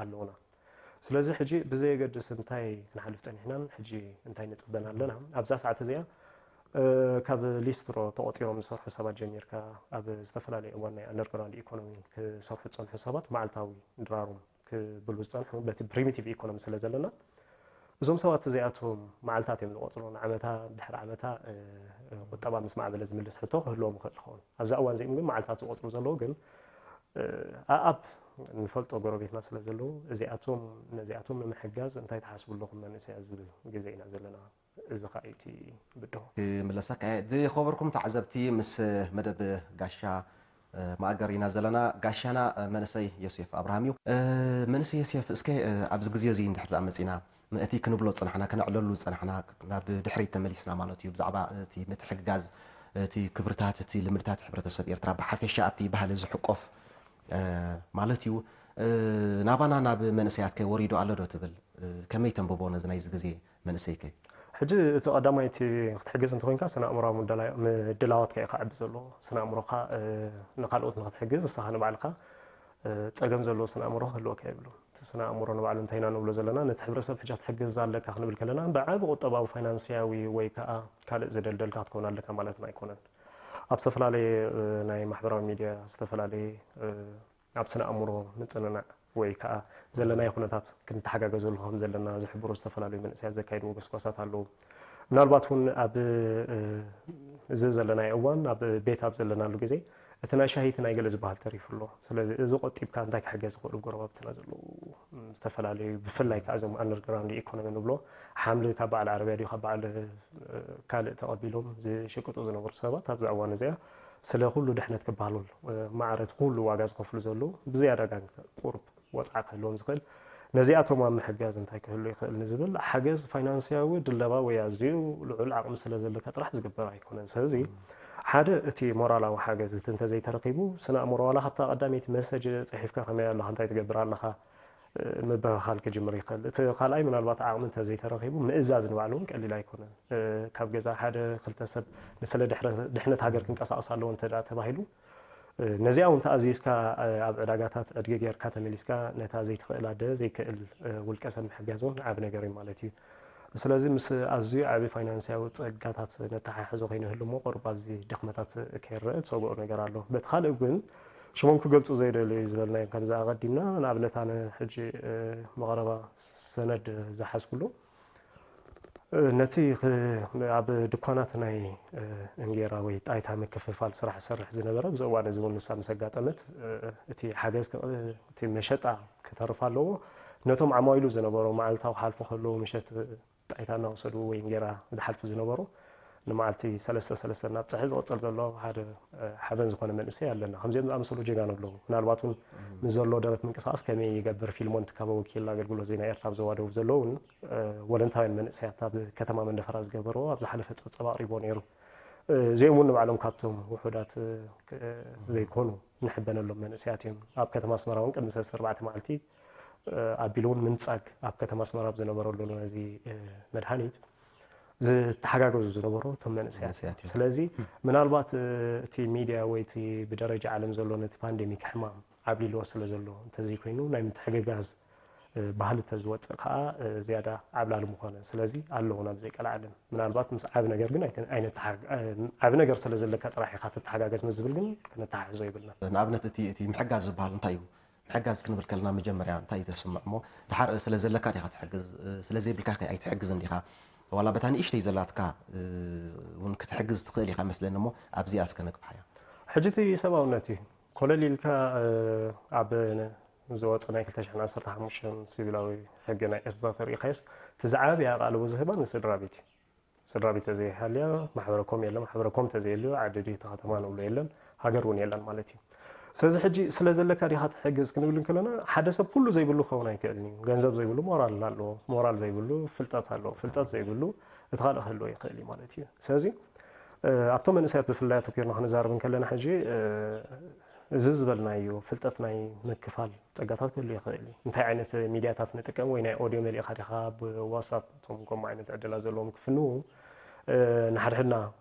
ኣለዉና። ስለዚ ሕጂ ብዘየገድስ እንታይ ክንሓልፍ ጸኒሕናን ሕጂ እንታይ ንጽበን ኣለና፣ ኣብዛ ሰዓት እዚኣ፣ እ፣ ካብ ሊስትሮ ተቖጺሮም ዝሰርሑ ሰባት ጀሚርካ ኣብ ዝተፈላለየ እዋን ናይ ኣንደርግራውንድ ኢኮኖሚ ክሰርሑ ዝጸንሑ ሰባት መዓልታዊ ድራሮም ክብሉ ዝጸንሑ በቲ ፕሪሚቲቭ ኢኮኖሚ ስለ ዘለና፣ እዞም ሰባት እዚኣቶም መዓልታት እዮም ዝቖጽሩ። ንዓመታ ድሕሪ ዓመታ፣ እ፣ ቁጠባ ምስ ማዕበለ ዝምልስ ሕቶ ክህልዎም ይኽእል ይኸውን። ኣብዛ እዋን እዚኦም ግን መዓልታት ዝቖጽሩ ዘለዉ ግን፣ እ፣ ኣኣብ ንፈልጦ ጎረቤትና ስለ ዘለዉ፣ እዚኣቶም ነዚኣቶም ንምሕጋዝ እንታይ ትሓስቡ ኣለኹም መንእሰያት ዝብል ግዜ ኢና ዘለና። እዚ ኸኣ እዩ እቲ ብድሆ። ክምለሰካ እየ። ዝኸበርኩም ተዓዘብቲ፣ ምስ መደብ ጋሻ፣ እ፣ ማእገር ኢና ዘለና። ጋሻና፣ እ፣ መንእሰይ ዮሴፍ ኣብርሃም እዩ። እ፣ መንእሰይ ዮሴፍ፣ እስከ፣ እ፣ ኣብዚ ግዜ እዚ እንድሕር ደኣ መጺና፣ እቲ ክንብሎ ዝጸናሕና፣ ከነዕለሉ ዝጸናሕና፣ ናብ ድሕሪት ተመሊስና ማለት እዩ፣ ብዛዕባ እቲ ምትሕግጋዝ፣ እቲ ክብርታት፣ እቲ ልምድታት ሕብረተሰብ ኤርትራ ብሓፈሻ ኣብቲ ባህሊ ዝሕቆፍ፣ እ፣ ማለት እዩ። ናባና ናብ መንእሰያት ከ ወሪዱ ኣሎ ዶ ትብል? ከመይ ተንብቦ ነዚ ናይዚ ግዜ መንእሰይ ከ? ሕጂ እቲ ቀዳማይ እቲ ክትሕግዝ እንተኮይንካ ስነ ኣእምራዊ ምድላዋት ከ ይኸዕቢ ዘሎ። ስነ ኣእምሮካ ንካልኦት ንክትሕግዝ ንስኻ ንባዕልካ ጸገም ዘለዎ ስነ ኣእምሮ ክህልወካ የብሉ። እቲ ስነ ኣእምሮ ንባዕሉ እንታይ ኢና ንብሎ ዘለና? ነቲ ሕብረተሰብ ሕጂ ክትሕግዝ ኣለካ ክንብል ከለና ብዓቢ ቁጠባዊ ፋይናንስያዊ ወይ ከዓ ካልእ ዝደልደልካ ክትከውን ኣለካ ማለትና ኣይኮነን። ኣብ ዝተፈላለየ ናይ ማሕበራዊ ሚድያ ዝተፈላለየ ኣብ ስነ ኣእምሮ ምጽንናዕ ወይ ከዓ ዘለናዮ ኩነታት ክንተሓጋገዘሉ ከም ዘለና ዝሕብሩ ዝተፈላለዩ መንእሰያት ዘካይድዎ ጎስጓሳት ኣለዉ። ምናልባት እውን ኣብ እዚ ዘለናዮ እዋን ኣብ ቤት ኣብ ዘለናሉ ግዜ እቲ ናይ ሻሂ እቲ ናይ ገለ ዝበሃል ተሪፉ ኣሎ። ስለዚ እዚ ቆጢብካ እንታይ ክሕገዝ ዝኽእሉ ጎረባብትና ዘለዉ ዝተፈላለዩ ብፍላይ ከዓ እዞም ኣንደርግራውንድ ኢኮኖሚ ንብሎ ሓምሊ ካብ በዓል ዓረብያ ድዩ ካብ በዓል ካልእ ተቐቢሎም ዝሽቅጡ ዝነበሩ ሰባት ኣብዛ እዋን እዚኣ ስለ ኩሉ ድሕነት ክበሃሉል ማዕረ እቲ ኩሉ ዋጋ ዝኸፍሉ ዘለዉ ብዝያዳ ጋንካ ቁሩብ ወፅዓ ክህልዎም ዝኽእል ነዚኣቶም ኣብ ምሕጋዝ እንታይ ክህሉ ይኽእል ንዝብል ሓገዝ ፋይናንስያዊ ድለባ ወይ ኣዝዩ ልዑል ዓቕሚ ስለ ዘለካ ጥራሕ ዝግበር ኣይኮነን። ስለዚ ሓደ እቲ ሞራላዊ ሓገዝ እቲ እንተዘይተረኺቡ ስነ ኣእምሮ ዋላ ካብታ ቀዳመይቲ መሰጅ ፅሒፍካ ከመይ ኣለኻ እንታይ ትገብር ኣለኻ ምብኽኻል ክጅምር ይኽእል። እቲ ካልኣይ ምናልባት ዓቕሚ እንተዘይተረኺቡ ምእዛዝ ንባዕሉ እውን ቀሊል ኣይኮነን። ካብ ገዛ ሓደ ክልተ ሰብ ንስለ ድሕረ- ድሕነት ሃገር ክንቀሳቐስ ኣለዎ እንተ ደኣ ተባሂሉ ነዚኣ እውን ተኣዚዝካ ኣብ ዕዳጋታት ዕድጊ ጌርካ ተመሊስካ ነታ ዘይትኽእል ኣደ ዘይክእል ውልቀ ሰብ ምሕጋዝ እውን ዓቢ ነገር እዩ ማለት እዩ። ስለዚ ምስ ኣዝዩ ዓቢ ፋይናንስያዊ ጸጋታት ነተሓሕዞ ከይንህሉ እሞ ቁሩብ ኣብዚ ድኽመታት ከይረአ ዝሰግኦ ነገር ኣሎ። በቲ ካልእ ግን ሽሞም ክገልጹ ዘይደልዩ ዝበልናዮም ከምዚ ኣቐዲምና ንኣብነት ኣነ ሕጂ መቐረባ ሰነድ ዝሓዝኩሉ ነቲ ኣብ ድኳናት ናይ እንጌራ ወይ ጣይታ ምክፍፋል ስራሕ ዝሰርሕ ዝነበረ ኣብዚ እዋን እዚ እውን ንሳ ምስ ኣጋጠመት እቲ ሓገዝ እቲ መሸጣ ክተርፍ ኣለዎ ነቶም ዓማዊሉ ዝነበሩ መዓልታዊ ክሓልፉ ከለዉ ምሸት ጣይታ እናወሰዱ ወይ እንጌራ ዝሓልፉ ዝነበሩ ንመዓልቲ ሰለስተ ሰለስተ እናብፅሐ ዝቕፅል ዘሎ ሓደ ሓበን ዝኾነ መንእሰይ ኣለና። ከምዚኦም ዝኣመሰሉ ጀጋኑ ኣለዉ። ምናልባት እውን ምስ ዘሎ ደረት ምንቅስቃስ ከመይ ይገብር ፊልሞን ትካበ ወኪል ኣገልግሎት ዜና ኤርትራ ኣብ ዞባ ደቡብ ዘለዉ እውን ወለንታውያን መንእሰያት ኣብ ከተማ መንደፈራ ዝገበርዎ ኣብ ዝሓለፈ ፀብፃብ ኣቕሪቦ ነይሩ። እዚኦም እውን ንባዕሎም ካብቶም ውሑዳት ዘይኮኑ ንሕበነሎም መንእሰያት እዮም። ኣብ ከተማ ኣስመራ እውን ቅድሚ ሰለስተ ኣርባዕተ መዓልቲ ኣቢሉ እውን ምንጻግ ኣብ ከተማ ኣስመራ ኣብ ዝነበረሉ ነዚ መድሃኒት ዝተሓጋገዙ ዝነበሩ እቶም መንእሰያት እዮም። ስለዚ ምናልባት እቲ ሚድያ ወይ እቲ ብደረጃ ዓለም ዘሎ ነቲ ፓንደሚክ ሕማም ዓብሊልዎ ስለ ዘሎ እንተዘይኮይኑ ናይ ምትሕግጋዝ ባህሊ ተዝወፅእ ከዓ ዝያዳ ዓብላሊ ምኾነ። ስለዚ ኣለዉ ናብ ዘይቀልዓለም ምናልባት ምስ ዓብ ነገር ግን ኣይተ- ኣይነተሓ- ዓብ ነገር ስለ ዘለካ ጥራሕ ኢኻ ትተሓጋገዝ ምስ ዝብል ግን ክነተሓሕዞ ይብልና። ንኣብነት እቲ እቲ ምሕጋዝ ዝበሃል እንታይ እዩ? ምሕጋዝ ክንብል ከለና መጀመርያ እንታይ እዩ ዘስምዕ እሞ ድሓር ስለ ዘለካ ዲኻ ትሕግዝ ስለ ዘይብልካ ከ ኣይትሕግዝን ዲኻ? ዋላ በታ ንእሽተይ ዘላትካ እውን ክትሕግዝ ትኽእል ኢኻ መስለኒ እሞ ኣብዚኣ እስከ ነግፍሓያ። ሕጂ እቲ ሰብኣውነት እዩ ኮለል ኢልካ ኣብ ዝወፀ ናይ ክልተ ሽሕን ዓሰርተ ሓሙሽተን ሲቪላዊ ሕጊ ናይ ኤርትራ ተሪኢኻዮስ እቲ ዝዓበየ ኣቓልቦ ዝህባ ንስድራ ቤት እዩ። ስድራ ቤት ተዘይሃልያ ማሕበረ ኮም የለን፣ ማሕበረ ኮም ተዘየልዩ ዓዲ ድዩ እቲ ከተማ ንብሎ የለን፣ ሃገር እውን የለን ማለት እዩ። ስለዚ ሕጂ ስለ ዘለካ ዲኻ ትሕግዝ ክንብል እንከለና ሓደ ሰብ ኩሉ ዘይብሉ ክኸውን ኣይክእልን እዩ። ገንዘብ ዘይብሉ ሞራል ኣለዎ፣ ሞራል ዘይብሉ ፍልጠት ኣለዎ፣ ፍልጠት ዘይብሉ እቲ ካልእ ክህልዎ ይኽእል እዩ ማለት እዩ። ስለዚ ኣብቶም መንእሰያት ብፍላይ ኣተኲርና ክንዛረብ እንከለና ሕጂ እዚ ዝበልናዮ ፍልጠት ናይ ምክፋል ጸጋታት ክህሉ ይኽእል እዩ። እንታይ ዓይነት ሚድያታት ንጥቀም ወይ ናይ ኦድዮ መሊእኻ ዲኻ ብዋትሳፕ እቶም ከምኡ ዓይነት ዕድላት ዘለዎም ክፍንዉ ንሓድሕድና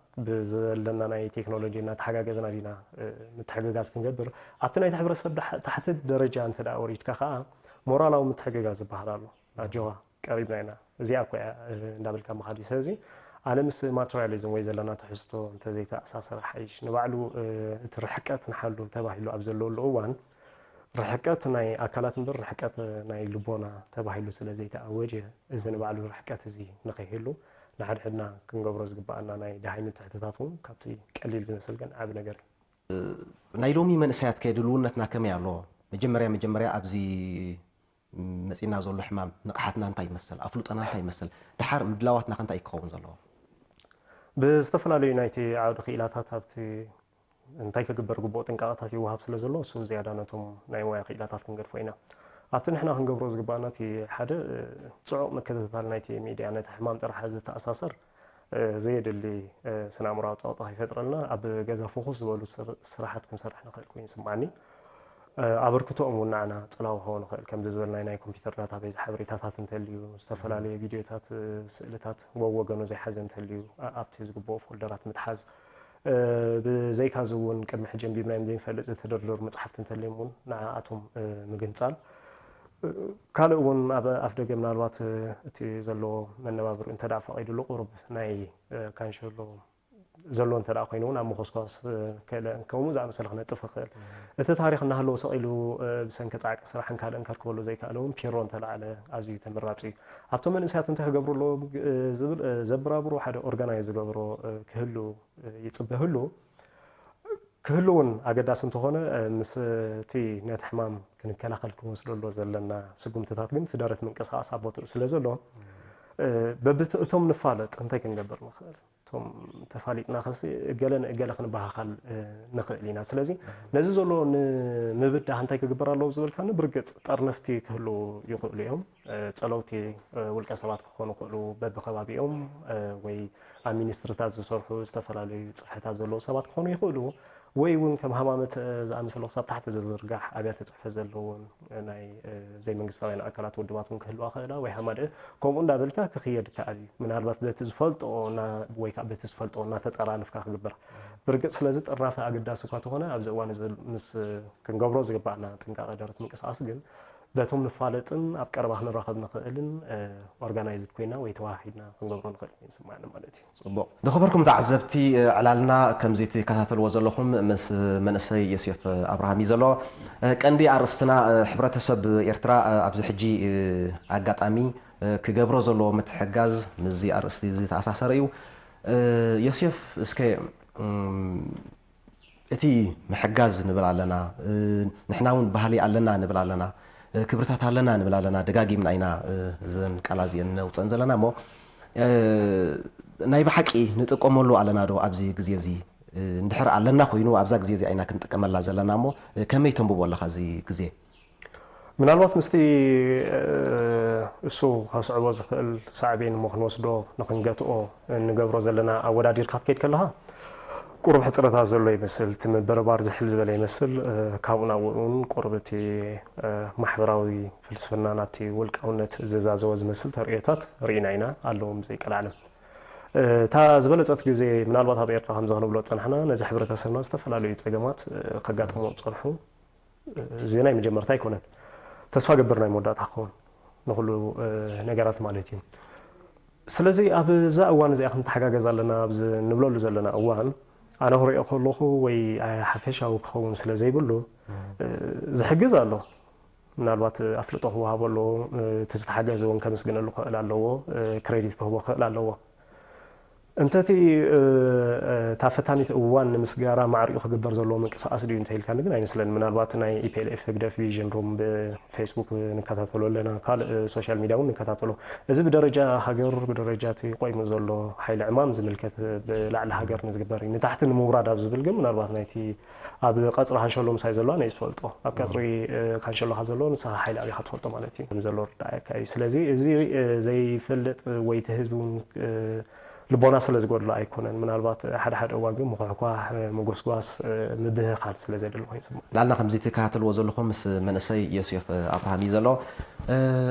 ብዘለና ናይ ቴክኖሎጂ እናተሓጋገዝና ዲና ምትሕግጋዝ ክንገብር ኣብቲ ናይቲ ሕብረተሰብ ታሕቲ ደረጃ እንተ ደኣ ወሪድካ ከዓ ሞራላዊ ምትሕግጋዝ ዝበሃል ኣሎ። ኣጆኻ ቀሪብና ኢና እዚኣ እኮ እያ እንዳበልካ ምኻድ እዩ። ስለዚ ኣነ ምስ ማቴሪያሊዝም ወይ ዘለና ትሕዝቶ እንተዘይተኣሳሰር ሓይሽ። ንባዕሉ እቲ ርሕቀት ንሓሉ ተባሂሉ ኣብ ዘለወሉ እዋን ርሕቀት ናይ ኣካላት እምበር ርሕቀት ናይ ልቦና ተባሂሉ ስለ ዘይተኣወጀ እዚ ንባዕሉ ርሕቀት እዚ ንኸይህሉ ንሓድሕድና ክንገብሮ ዝግበኣና ናይ ደሃይ ምትሕትታት እውን ካብቲ ቀሊል ዝመስል ግን ዓቢ ነገር እዩ። ናይ ሎሚ መንእሰያት ከ ድልውነትና ከመይ ኣሎ? መጀመርያ መጀመርያ ኣብዚ መፂና ዘሎ ሕማም ንቕሓትና እንታይ ይመስል? ኣፍልጦና እንታይ ይመስል? ድሓር ምድላዋትና ከ እንታይ እዩ ክኸውን ዘለዎ? ብዝተፈላለዩ ናይቲ ዓውዲ ክኢላታት ኣብቲ እንታይ ክግበር ግቡእ ጥንቃቐታት ይወሃብ ስለ ዘሎ እሱ ዝያዳ ነቶም ናይ ሞያ ክኢላታት ክንገድፎ ኢና። ኣብቲ ንሕና ክንገብሮ ዝግባኣና እቲ ሓደ ፅዑቕ ምክትታል ናይቲ ሚድያ ነቲ ሕማም ጥራሕ ዝተኣሳሰር ዘየድሊ ስነ ኣእምራዊ ፀቕጢ ከይፈጥረልና ኣብ ገዛ ፍኹስ ዝበሉ ስራሓት ክንሰርሕ ንኽእል ኮይኑ ይስምዓኒ። ኣበርክቶኦም እውን ንዓና ጽላዊ ክኸውን ይኽእል። ከምዚ ዝበልናይ ናይ ኮምፒውተር ዳታቤዝ ሓበሬታታት እንተልዩ፣ ዝተፈላለዩ ቪድዮታት፣ ስእልታት ወወገኑ ዘይሓዘ እንተልዩ፣ ኣብቲ ዝግብኦ ፎልደራት ምትሓዝ፣ ብዘይካዚ እውን ቅድሚ ሕጂ ኣንቢብናዮም ዘይንፈልጥ ዝተደርደሩ መጽሓፍቲ እንተልዮም እውን ንዓኣቶም ምግንጻል። ካልእ እውን ኣብ ኣፍ ደገ ምናልባት እቲ ዘሎ መነባብርኡ እንተ ደኣ ፈቒዱሉ ቁሩብ ናይ ካንሸሎ ዘሎ እንተ ደኣ ኮይኑ እውን ኣብ ምኹስኳስ ክእለ ከምኡ ዝኣመሰለ ክነጥፍ ይኽእል። እቲ ታሪኽ እናሃለዎ ሰቒሉ ብሰንኪ ጻዕቂ ስራሕን ካልእን ከርክበሉ ዘይከኣለ እውን ፒሮ እንተለዓለ ኣዝዩ ተመራጺ እዩ። ኣብቶም መንእሰያት እንታይ ክገብሩ ኣለዎም ዝብል ዘብራብሩ ሓደ ኦርጋናይዝ ዝገብሮ ክህሉ ይጽበ ህሉ ክህሉ እውን ኣገዳሲ እንተኾነ ምስ እቲ ነቲ ሕማም ክንከላኸል ክንወስደሉ ዘለና ስጉምትታት ግን እቲ ደረት ምንቅስቃስ ኣብ ቦትኡ ስለ ዘሎ በብቲ እቶም ንፋለጥ እንታይ ክንገብር ንኽእል? እቶም ተፋሊጥና ከሲ እገለ ንእገለ ክንበሃኻል ንኽእል ኢና። ስለዚ ነዚ ዘሎ ንምብዳህ እንታይ ክግበር ኣለዎ ዝበልካኒ ብርግጽ ጠርነፍቲ ክህሉ ይኽእሉ እዮም። ጸለውቲ ውልቀ ሰባት ክኾኑ ይኽእሉ በብከባቢኦም ወይ ኣብ ሚኒስትሪታት ዝሰርሑ ዝተፈላለዩ ጽፍሕታት ዘለዉ ሰባት ክኾኑ ይኽእሉ ወይ እውን ከም ሃማመት ዝኣመሰለ ክሳብ ታሕቲ ዝዝርጋሕ ኣብያተ ጽሕፈት ዘለዎም ናይ ዘይመንግስታውያን ኣካላት ውድባት እውን ክህልዋ ክእላ ወይ ሃማደ ከምኡ እንዳበልካ ክኽየድ ይከኣል እዩ። ምናልባት በቲ ዝፈልጦ ወይ ከዓ በቲ ዝፈልጦ እናተጠራንፍካ ክግበር ብርግጽ ስለዚ ጥርናፈ ኣገዳሲ እኳ ተኾነ ኣብዚ እዋን እዚ ምስ ክንገብሮ ዝግባኣና ጥንቃቐ ደረት ምንቅስቃስ ግን በቶም ንፋለጥን ኣብ ቀረባ ክንራኸብ ንኽእልን ኦርጋናይዝድ ኮይና ወይ ተዋሃሂድና ክንገብሮ ንኽእል ኮይኑ ስማዕኒ ማለት እዩ። ጽቡቕ። ዝኸበርኩም ተዓዘብቲ ዕላልና ከምዚ ትከታተልዎ ዘለኹም ምስ መንእሰይ ዮሴፍ ኣብርሃም እዩ ዘሎ። ቀንዲ ኣርእስትና ሕብረተሰብ ኤርትራ ኣብዚ ሕጂ ኣጋጣሚ ክገብሮ ዘለዎ ምትሕጋዝ ምስዚ ኣርእስቲ ዝተኣሳሰረ እዩ። ዮሴፍ እስከ እቲ ምሕጋዝ ንብል ኣለና፣ ንሕና እውን ባህሊ ኣለና ንብል ኣለና፣ ክብርታት ኣለና ንብል ኣለና፣ ደጋጊምና ኢና እዘን ቃላት እዚአን ነውፀን ዘለና እሞ ናይ ብሓቂ ንጥቀመሉ ኣለና ዶ ኣብዚ ግዜ እዚ? እንድሕር ኣለና ኮይኑ ኣብዛ ግዜ እዚኣ ኢና ክንጥቀመላ ዘለና እሞ ከመይ ተንብቦ ኣለኻ እዚ ግዜ? ምናልባት ምስቲ እሱ ከስዕቦ ዝኽእል ሳዕቤን እሞ ክንወስዶ ንክንገትኦ እንገብሮ ዘለና ኣወዳዲርካ ክትከይድ ከለኻ ቁሩብ ሕፅረታት ዘሎ ይመስል። እቲ ምብርባር ዝሕል ዝበለ ይመስል። ካብኡ ናብኡ እውን ቁሩብ እቲ ማሕበራዊ ፍልስፍና ናብቲ ውልቃውነት ዘዛዘወ ዝመስል ተርእዮታት ርኢና ኢና ኣለዎም ዘይቀላዕለም። እታ ዝበለፀት ግዜ ምናልባት ኣብ ኤርትራ ከምዚ ክንብሎ ዝፀናሕና ነዚ ሕብረተሰብና ዝተፈላለዩ ፀገማት ከጋጥሞ ፀንሑ። እዚ ናይ መጀመርታ ኣይኮነን። ተስፋ ገብር ናይ መወዳእታ ክኸውን ንኹሉ ነገራት ማለት እዩ። ስለዚ ኣብዛ እዋን እዚኣ ክንተሓጋገዝ ኣለና ኣብዚ ንብለሉ ዘለና እዋን ኣነ ክሪኦ ከለኹ ወይ ሓፈሻዊ ክኸውን ስለ ዘይብሉ ዝሕግዝ ኣሎ። ምናልባት ኣፍልጦ ክወሃቦ ኣለዎ። እቲ ዝተሓገዘ እውን ከምስግነሉ ክኽእል ኣለዎ። ክሬዲት ክህቦ ክኽእል ኣለዎ። እንተቲ እታ ፈታኒት እዋን ንምስጋራ ማዕሪኡ ክግበር ዘለዎ ምንቅስቃስ ድዩ እንተኢልካኒ ግን ኣይመስለኒ። ምናልባት ናይ ኢፒኤልኤፍ ህግደፍ ቪዥን ሩም ብፌስቡክ ንከታተሎ ኣለና፣ ካልእ ሶሻል ሚድያ እውን ንከታተሎ። እዚ ብደረጃ ሃገር ብደረጃ እቲ ቆይሙ ዘሎ ሓይሊ ዕማም ዝምልከት ብላዕሊ ሃገር ንዝግበር እዩ። ንታሕቲ ንምውራድ ኣብ ዝብል ግን ምናልባት ናይቲ ኣብ ቀፅሪ ሃንሸሎ ምሳይ ዘለዋ ናይ ዝፈልጦ ኣብ ቀፅሪ ካንሸሎኻ ዘሎ ንስኻ ሓይሊ ኣቢኻ ትፈልጦ ማለት እዩ ዘሎ ርዳእካ እዩ። ስለዚ እዚ ዘይፈልጥ ወይ እቲ ህዝቢ እውን ልቦና ስለ ዝጎድሎ ኣይኮነን። ምናልባት ሓደ ሓደ እዋን ግን ምኹሕኳሕ፣ ምጉስጓስ፣ ምብህኻል ስለ ዘድሊ ኮይኑ ይስማዕ። ላልና ከምዚ ትከታተልዎ ዘለኹም ምስ መንእሰይ ዮሴፍ ኣብርሃም እዩ ዘሎ።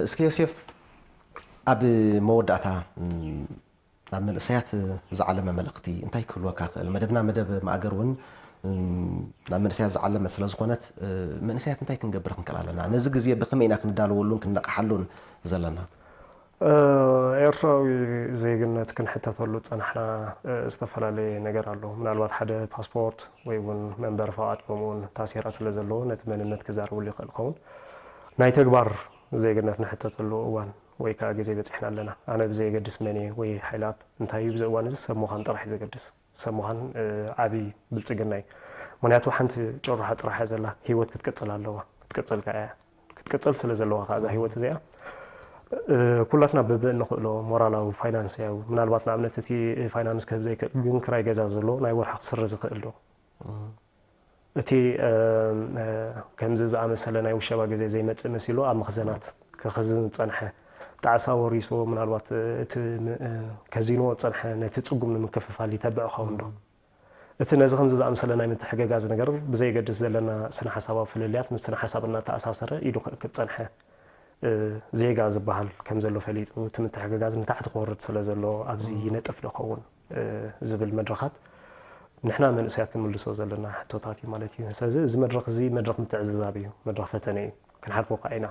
እስከ ዮሴፍ ኣብ መወዳእታ ናብ መንእሰያት ዝዓለመ መልእኽቲ እንታይ ክህልወካ ክእል? መደብና መደብ ማእገር እውን ናብ መንእሰያት ዝዓለመ ስለ ዝኾነት መንእሰያት እንታይ ክንገብር ክንክእል ኣለና? ነዚ ግዜ ብኸመይ ኢና ክንዳለወሉን ክንነቕሓሉን ዘለና? ኤርትራዊ ዜግነት ክንሕተተሉ ዝጸናሕና ዝተፈላለየ ነገር ኣሎ። ምናልባት ሓደ ፓስፖርት ወይ እውን መንበሪ ፈቓድ ከምኡ እውን ታሴራ ስለ ዘለዎ ነቲ መንነት ክዛረበሉ ይኽእል ይኸውን። ናይ ተግባር ዜግነት ንሕተተሉ እዋን ወይ ከዓ ግዜ በጺሕና ኣለና። ኣነ ብዘየገድስ መን እየ ወይ ሓይሊ ኣብ እንታይ እዩ፣ ብዚ እዋን እዚ ሰብ ምዃን ጥራሕ እዩ ዘገድስ። ሰብ ምዃን ዓብዪ ብልጽግና እዩ። ምኽንያቱ ሓንቲ ጭርሖ ጥራሕ እያ ዘላ፣ ህይወት ክትቅጽል ኣለዋ። ክትቅጽል ከኣ እያ። ክትቅጽል ስለ ዘለዋ ከኣ እዛ ህይወት እዚኣ ኩላትና በብእንኽእሎ ሞራላዊ፣ ፋይናንስያዊ፣ ምናልባት ንኣብነት እቲ ፋይናንስ ክህብ ዘይክእል ግን ክራይ ገዛ ዘሎ ናይ ወርሒ ክስርዝ ይኽእል ዶ? እቲ ከምዚ ዝኣመሰለ ናይ ውሸባ ግዜ ዘይመጽእ መሲሉ ኣብ መኽዘናት ክኽዝን ዝጸንሐ፣ ጣዕሳ ወሪስዎ ምናልባት እቲ ከዚንዎ ዝጸንሐ ነቲ ጽጉም ንምክፍፋል ይተብዕ ክኸውን ዶ? እቲ ነዚ ከምዚ ዝኣመሰለ ናይ ምትሕግጋዝ ነገር ብዘየገድስ ዘለና ስነ ሓሳባዊ ፍልልያት ምስ ስነ ሓሳብ እናተኣሳሰረ ኢዱ ክእክብ ጸንሐ። እ፣ ዜጋ ዝበሃል ከም ዘሎ ፈሊጡ እቲ ምትሕግጋዝ ንታሕቲ ክወርድ ስለ ዘሎ ኣብዚ ይነጥፍ ዶ ኸውን፣ እ፣ ዝብል መድረኻት ንሕና መንእሰያት ክንምልሶ ዘለና ሕቶታት እዩ ማለት እዩ። ስለዚ እዚ መድረኽ እዚ መድረኽ ምትዕዝዛብ እዩ፣ መድረኽ ፈተነ እዩ። ክንሓልፎ ከኣ ኢና።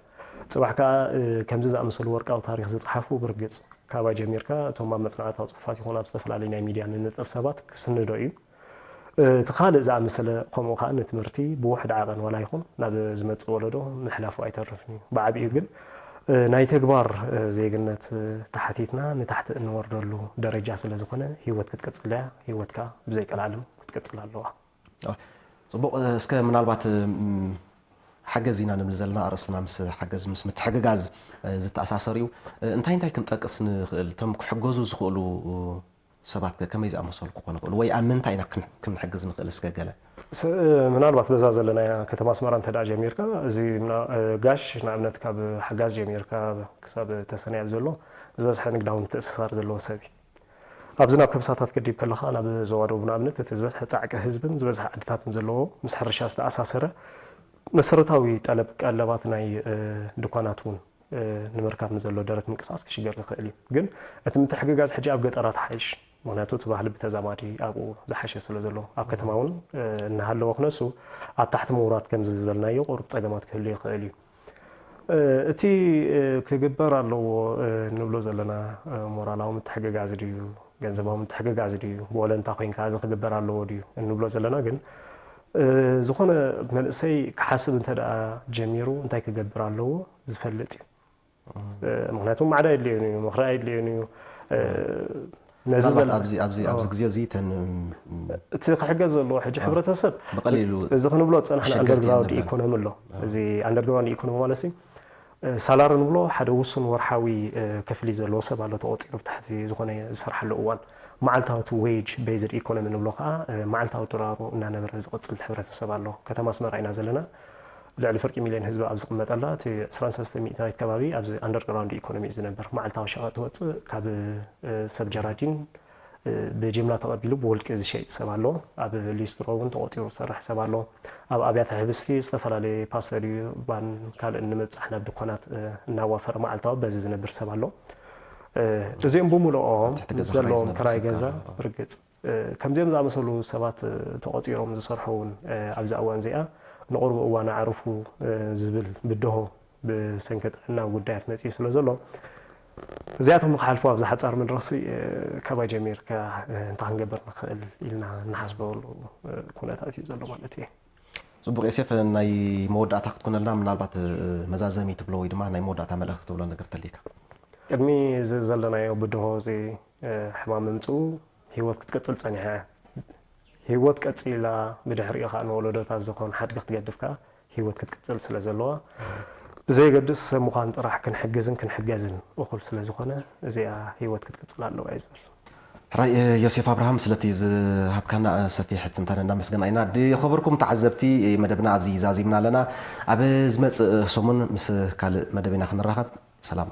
ጽባሕ ከኣ፣ እ፣ ከምዚ ዝኣመሰሉ ወርቃዊ ታሪኽ ዝጸሓፉ ብርግጽ ካባይ ጀሚርካ እቶም ኣብ መጽናዕታዊ ጽሑፋት ይኹን ኣብ ዝተፈላለዩ ናይ ሚድያ ንንጠፍ ሰባት ክስንዶ እዩ። እ፣ እቲ ካልእ ዝኣመሰለ ከምኡ ከኣ ንትምህርቲ ብውሕድ ዓቐን ዋላ ይኹን ናብ ዝመጽእ ወለዶ ምሕላፉ ኣይተርፍን እዩ። ብዓቢኡ ግን፣ እ፣ ናይ ተግባር፣ እ፣ ዜግነት፣ እ፣ ተሓቲትና ንታሕቲ እንወርደሉ ደረጃ ስለ ዝኾነ ህይወት ክትቅጽል እያ። ህይወት ከኣ ብዘይ ቀልዓለም ክትቅጽል ኣለዋ። ኣዎ። ጽቡቕ፣ እስከ ምናልባት፣ እም፣ ሓገዝ ኢና ንብል ዘለና ኣርእስትና ምስ ሓገዝ፣ ምስ ምትሕግጋዝ፣ እ፣ ዝተኣሳሰር እዩ። እ፣ እንታይ እንታይ ክንጠቅስ ንኽእል? እቶም ክሕገዙ ዝኽእሉ ሰባት ከ ከመይ ዝኣመሰሉ ክኾኑ ይኽእሉ? ወይ ኣብ ምንታይ ኢና ክን-፣ ክንሕግዝ ንኽእል? እስከ ገለ። ስ-፣ ምናልባት በዛ ዘለናያ ከተማ ኣስመራ እንተ ደኣ ጀሚርካ፣ እዚ ምና-፣ እ፣ ጋሽ ንኣብነት ካብ ሓጋዝ ጀሚርካ ክሳብ ተሰነይ ኣብ ዘሎ ዝበዝሐ ንግዳዊ ምትእስሳር ዘለዎ ሰብ እዩ። ኣብዚ ናብ ከብሳታት ገዲብ ከለኻ፣ ናብ ዞባ ደቡብ ንኣብነት፣ እቲ ዝበዝሐ ጻዕቂ ህዝብን ዝበዝሐ ዓድታትን ዘለዎ፣ ምስ ሕርሻ ዝተኣሳሰረ መሰረታዊ ጠለብ ቀለባት ናይ፣ እ፣ ድኳናት እውን፣ እ፣ ንምርካብ ንዘሎ ደረት ምንቅስቓስ ክሽገር ዝኽእል እዩ። ግን እቲ ምትሕግጋዝ ሕጂ ኣብ ገጠራት ሓይሽ፣ ምኽንያቱ እቲ ባህሊ ብተዛማዲ ኣብኡ ዝሓሸ ስለ ዘሎ፣ ኣብ ከተማ እውን፣ እ፣ እናሃለወ ክነሱ ኣብ ታሕቲ ምውራድ ከምዚ ዝበልናዮ ቁሩብ ጸገማት ክህሉ ይኽእል እዩ። እ፣ እቲ፣ እ፣ ክግበር ኣለዎ፣ እ፣ ንብሎ ዘለና፣ እ፣ ሞራላዊ ምትሕግጋዝ ድዩ፣ ገንዘባዊ ምትሕግጋዝ ድዩ፣ ብወለንታ ኮይንካ እዚ ክግበር ኣለዎ ድዩ እንብሎ ዘለና ግን፣ እ፣ ዝኾነ መንእሰይ ክሓስብ እንተ ደኣ ጀሚሩ እንታይ ክገብር ኣለዎ ዝፈልጥ እዩ። እ፣ ምኽንያቱ ማዕዳ የድልዮን እዩ፣ ምኽሪ ኣየድልዮን እዩ። እ፣ ነዚ ምናልባት ዘለ-፣ ኣብዚ፣ ኣብዚ፣ ኣብዚ ኣዎ። ግዜ እዚ እተን፣ ም፣ እቲ ክሕገዝ ዘለዎ ሕጂ ኣዎ። ሕብረተሰብ ብቐሊሉ እዚ ክንብሎ ዝጸናሕና ክሽገር ኣንደርግራውንድ የለን። ኢኮኖሚ ኣሎ። ኣዎ። እዚ ኣንደርግራውንድ ኢኮኖሚ ማለት ሲ፣ እ፣ ሳላሪ ንብሎ ሓደ ውሱን ወርሓዊ፣ እ፣ ክፍሊ ዘለዎ ሰብ ኣሎ ተቖጺሩ ብታሕቲ ዝኾነ ዝሰርሓሉ እዋን። መዓልታዊ እቲ ዌጅ ቤዝድ ኢኮኖሚ ንብሎ ከኣ፣ እ፣ መዓልታዊ ድራሩ እናነበረ ዝቕጽል ሕብረተሰብ ኣሎ። ከተማ ኣስመራ ኢና ዘለና። ልዕሊ ፍርቂ ሚልዮን ህዝቢ ኣብ ዝቕመጠላ፣ እቲ ዕስራን ሰለስተን ሚእታዊት ከባቢ ኣብዚ ኣንደርግራውንድ ኢኮኖሚ እዩ ዝነብር። መዓልታዊ ሸቐጥ ትወጽእ፣ ካብ፣ እ፣ ሰብ ጀራዲን፣ እ፣ ብጅምላ ተቐቢሉ ብውልቂ ዝሸይጥ ሰብ ኣሎ። ኣብ ሊስትሮ እውን ተቖጺሩ ዝሰርሕ ሰብ ኣሎ። ኣብ ኣብያተ ሕብስቲ ዝተፈላለየ ፓስተሪ፣ ባን ካልእን ንምብጻሕ ናብ ድኳናት፣ እ፣ እናዋፈረ መዓልታዊ በዚ ዝነብር ሰብ ኣሎ። እ፣ እዚኦም ብምልኦም ኣብ ትሕቲ ገዛ ምስ ዘለዎም ክራይ ክራይ ዝነብር ገዛ ሰብ ኣሎ። ርግጽ እ፣ ከምዚኦም ዝኣመሰሉ ሰባት፣ እ፣ ተቖጺሮም ዝሰርሑ እውን፣ እ፣ ኣብዚ እዋን እዚኣ ንቑሩብ እዋን ኣዕርፉ፣ እ፣ ዝብል ብድሆ ብሰንኪ ጥዕናዊ ጉዳያት መጺኡ ስለ ዘሎ፣ እዚኣቶም ንክሓልፉ ኣብዚ ሓጻር መድረኽሲ፣ እ፣ ካባይ ጀሚርካ፣ እ፣ እንታይ ክንገብር ንኽእል ኢልና እንሓስበሉ፣ እ፣ ኩነታት እዩ ዘሎ ማለት እየ። ጽቡቕ ዮሴፍ፣ ናይ መወዳእታ ክትኮነልና ምናልባት፣ እ፣ መዛዘሚ ትብሎ ወይ ድማ ናይ መወዳእታ መልእኽቲ ትብሎ ነገር ተልይካ? ቅድሚ እዚ ዘለናዮ ብድሆ እዚ፣ እ፣ ሕማም ምምጽኡ ህይወት ክትቅጽል ጸኒሓ እያ። ህይወት ቀጺላ ብድሕሪኡ ከኣ ንወለዶታት ዝኾን ሓድጊ ክትገድፍ ከኣ ህይወት ክትቅጽል ስለ ዘለዋ፣ ብዘየገድስ ሰብ ምዃን ጥራሕ ክንሕግዝን ክንሕገዝን እኹል ስለ ዝኾነ፣ እዚኣ ህይወት ክትቅጽል ኣለዋ እየ ዝብል። ሕራይ፣ እ፣ ዮሴፍ ኣብርሃም፣ ስለቲ ዝሃብካና፣ እ፣ ሰፊሕ ትንታነ እናመስገና ኢና። ዝኸበርኩም ተዓዘብቲ፣ እ፣ መደብና ኣብዚ ዛዚምና ኣለና። ኣብ ዝመጽእ ሰሙን ምስ ካልእ መደብ ኢና ክንራኸብ። ሰላም።